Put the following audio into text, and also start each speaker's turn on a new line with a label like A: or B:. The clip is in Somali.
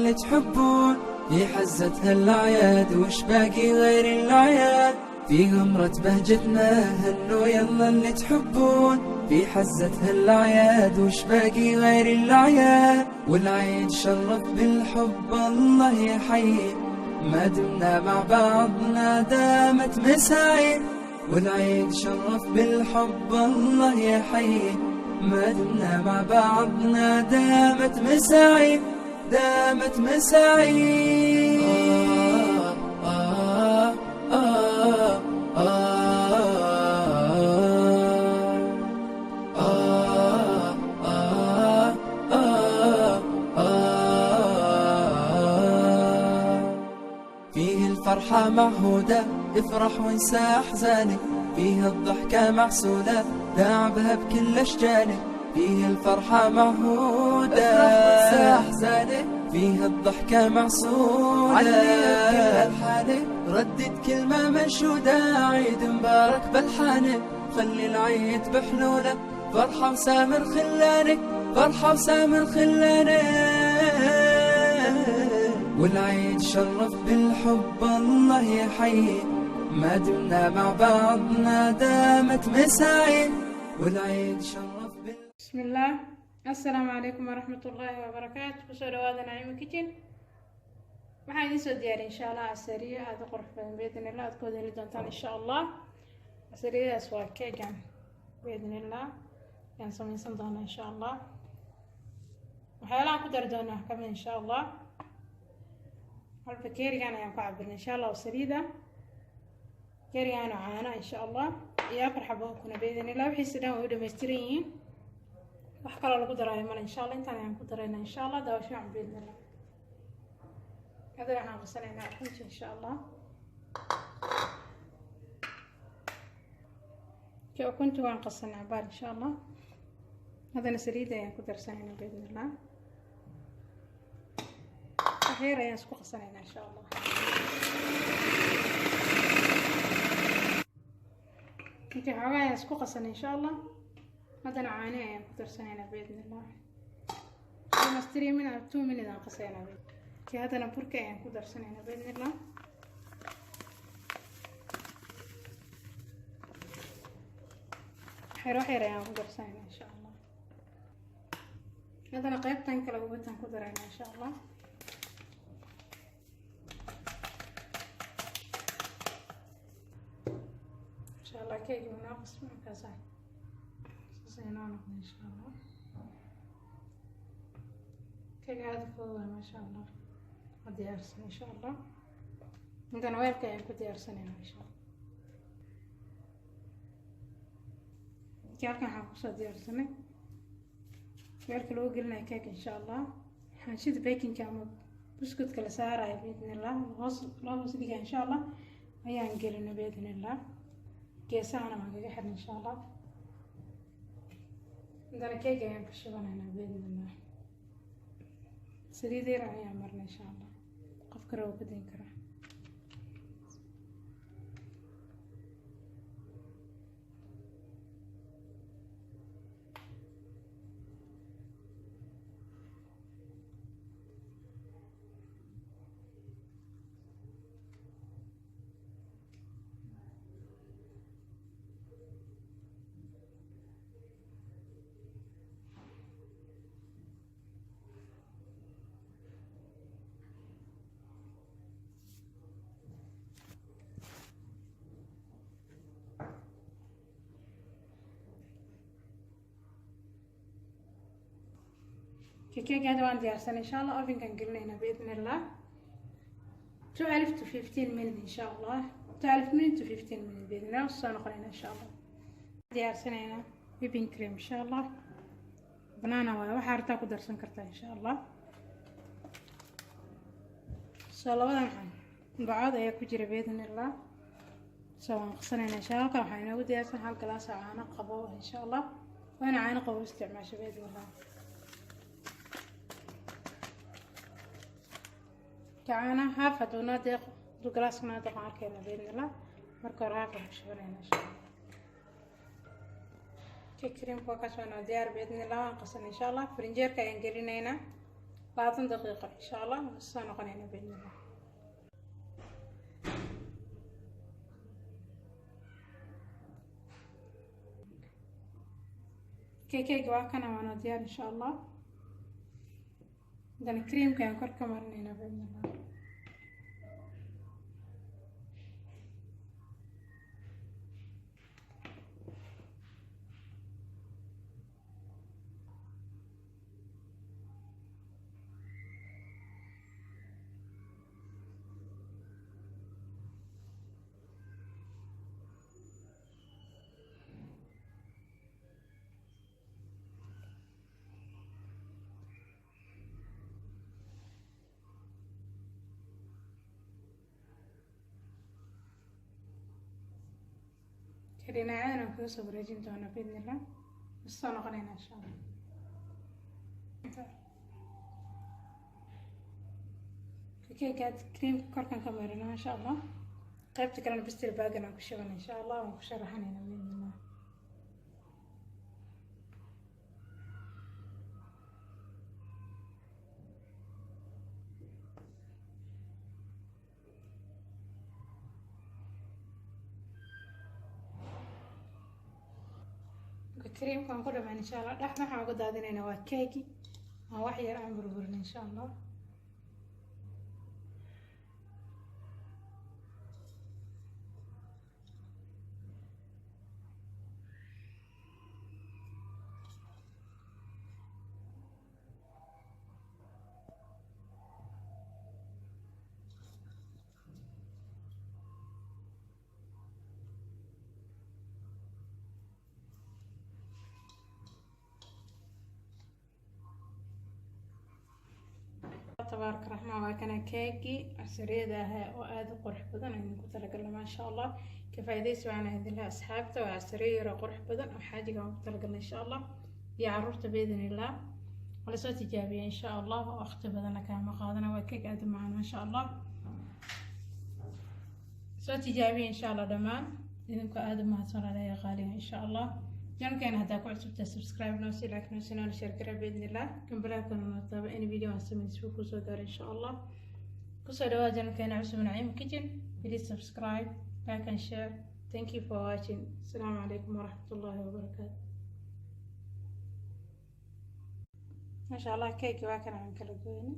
A: اللي تحبون في حزة هالأعياد، وش باقي غير الأعياد؟ في غمرة بهجتنا هنوا يلا اللي تحبون في حزة هالأعياد، وش باقي غير الأعياد؟ والعيد شرف بالحب الله يحيي، ما دمنا مع بعضنا دامت مساعي. والعيد شرف بالحب الله يحيي، ما دمنا مع بعضنا دامت مساعي، دامت مساعي. آه آه آه آه آه آه آه. فيه الفرحة معهودة افرح وانسى أحزانك، فيه الضحكة معسولة داعبها بكل أشجانك. فيه الفرحة معهودة افرح وانسى أحزانك، فيه الضحكة معسولة عليها بكل ألحانك، ردد كلمة منشودة عيد مبارك بالحانك، خلي العيد بحلوله فرحة وسامر خلانك، فرحة وسامر خلانك. والعيد شرف بالحب الله يحيي، ما دمنا مع بعضنا دامت مساعي. والعيد شرف بال
B: بسم الله. Assalaamu calaykum waraxmatullaahi wabarakaatu. Kusoo dhawaada Naciimo Kitchen. Waxaan idiin soo diyaariyay, insha Allah, casariye aada u qurux badan, biidn illah aad ku wada heli doontaan, insha Allah. Casariyadaas waa keegan, biidn illah ayaan samaysan doonaa, insha Allah. Waxyaalahan ku dari doonaa wax kamid, insha Allah, hal bakeerigan ayaan ku cabirnay, insha Allah, oo saliida, bakeerigan oo caano, insha Allah, iyo 4 xabo ukuna, biidn illah. Wixiisa dhan way u dhammaystiran yihiin, wax kaloo lagu daraayo male, insha Allah. Intaan ayaan ku daraynaa, insha Allah. Daawasho wacan, biidn illah. Hadda waxaan qasanaynaa ukunta, insha Allah. Ka ukunta waan qasanay cabaar, insha Allah. Haddana saliidda ayaan ku darsanaynaa, biidn illah. Wax yar ayaan isku qasanaynaa, insha Allah. Intii xoogaa ayaan isku qasanay, insha Allah. Haddana caani ayaan ku darsanaynaa, biidn illah. Almost 3 minute, 2 minute aan qasaynaa. Kii haddana burka ayaan ku darsanaynaa, biidn illah. Xero xer ayaan ku darsanaynaa, insha Allah. Haddana qaybtan kale ubataan ku daraynaa, insha Allah. Insha Allah keegi noo qasmo markaasa saas ay noo noqday, insha Allah. Keega aada fudud waa, maasha Allah, ma diyaarsan, insha Allah. Intana weelka ayaan ku diyaarsanaynaa, insha Allah. Halkan waxaan kusoo diyaarsanay weelka lagu gelinayo keeg, insha Allah. Xaanshida baking-ka ama buskutka la saarayo, biidn illah, hoos loo hoos dhigaa, insha Allah, ayaan gelina, biidn illah. Geesahana waan kaga xirna, insha Allah. Hadana keeg ayaan ku shubanaynaa, biidn illah. Saliid yar ayaan marnay, insha Allah. Qofka rabo ka dayn karaa. Keega hadda waan diyaarsanay, insha Allah. Oven-kan gelinayna, biidn illah, 12 to 15 minute, insha Allah, 12 minute to 15 minute, biidn illah. Soo noqonayna, insha Allah. Diyaarsanayna whipping cream, insha Allah. Banana waaye, waxaa rabtaa ku darsan kartaa, insha Allah. Soo labadan bacood ayaa ku jira, biidn illah. Soo waan qasanaynaa, insha Allah. Halkan waxaa inoogu diyaarsan hal galaas oo caano qabo, insha Allah. Waana caano qabo isticmaasho, biidn illah. Caana half hadduu noo deeqo, hadduu galaaska noo deeqo arkayna, biidn illah. Marka hore half aan ku shubanayna, insha Allah. Cream-ka waa kaas, waa noo diyaar, biidn illah. Waan qasan, insha Allah. Frinjeerka ayaan gelinaynaa. 20 daqiiqo insha Allah, soo noqonayna biidnillah. Keekeyga waa kana, waana diyaar insha Allah. Hadana creamka ayaan kor ka marinaynaa biidnillah. Dhinacyadan aan kaga soo wareejin doonaa biidnillah. Soo noqonayna insha Allah. Keekaad creamka korkan ka marina insha Allah. Qaybta kalena pastry bagan aan ku shubana insha Allah, waan ku sharaxanayna biidnillah. Creamka aan ku dhamaan insha Allah. Dhexda waxaan uga daadinaynaa waa keegi aan wax yar aan burburin insha Allah. Tabaaraka raxmaan, waa kana keegi casariyada ahaa oo aada u qurux badan aynu ku talagalna maasha Allah. Ka faa'iidaysi waana idinlaha asxaabta. Waa casariyo yar oo qurux badan oo xaajiga aan ku talagalna insha Allah iyo caruurta biidnillah. Wala soo tijaabiya insha Allah, oo waqti badanna kaama qaadana. Waa keeg aada u macaan maasha Allah. Soo tijaabiya insha Allah dhammaan idinku. Aada u mahadsan walaalahay qaaliga insha Allah. Channelkeena haddaa ku cusubtahay, subscribe noo sii, like noo sii, noona share gara biidnillah. Gambaleelkana noo taaba in video aan sameyn si kusoo gaaro insha Allah. Kusoo dhawaada channelkeena cusub, Naciim Kitchen. Please subscribe, like and share. Thank you for watching. Asalaamu calaykum waraxmatullaahi wabarakaatu. Maasha Allah, keeki waa kana, aan kala goyni.